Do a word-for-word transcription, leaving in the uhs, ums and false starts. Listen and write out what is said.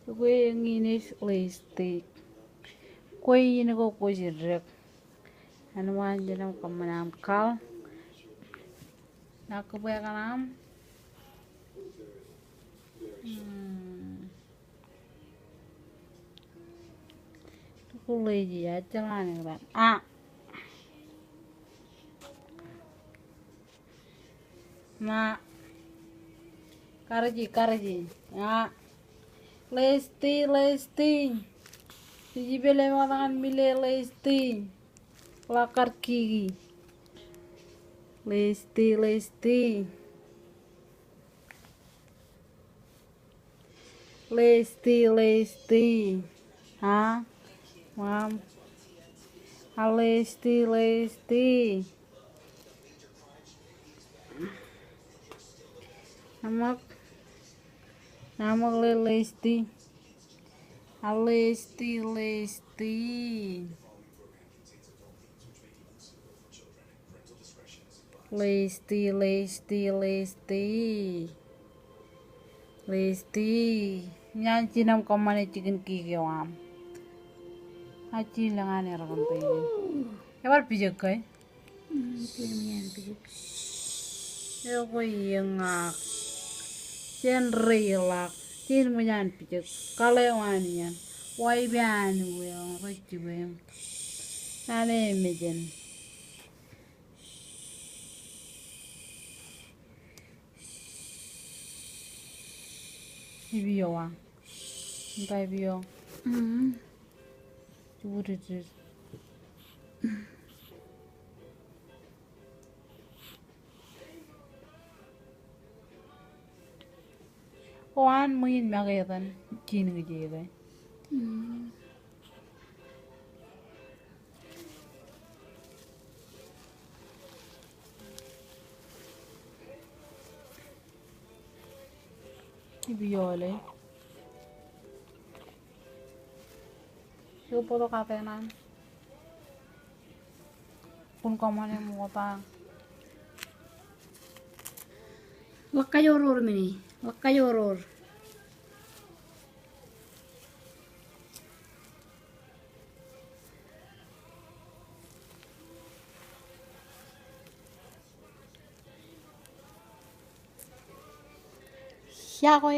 Ekwe eñin ej Lesti. Kwe in ko kwōj dek. Āinwōt an jinem kōṃṃan an kal. Ña kōbwe kaṇ aṃ. Hmm. Kwe ej ejjeḷọk an eran. A. Ña. Kariji, kariji. Ña. Lesti, Lesti. Ij pād ḷọk ñan mile Lesti. Ḷak kar kiki. Lesti, Lesti. Lesti, Lesti. A, ṃaṃ. A, Lesti, Lesti. Naṃ ṃōk. Naṃ ṃōk ḷe, Lesti. A, Lesti, Lesti. Lesti, Lesti, Lesti. Lesti. Ñan jinem kōṃṃane jikin kiki eo aṃ. A, jilōñ an er kōn tōre. Ebar pijek ke? Mm, jen ṃōj an pijek. Ekwe eñak. Jen reiḷọk. Jen ṃōj an pijek. Kaḷeo an iien. Waipe an uwe eo rej jiwe. Ñan e mejān. Ipiowa. Ña ipio. Mm. Jibudidid. O an ṃwiin make etan jin ñe je ke. Mm. Ipiowa ḷe. Eo bōktok atenan. Kōn kōṃṃane ṃokta. Ḷak kajoror men e. Ḷak kajoror. Iọkwe.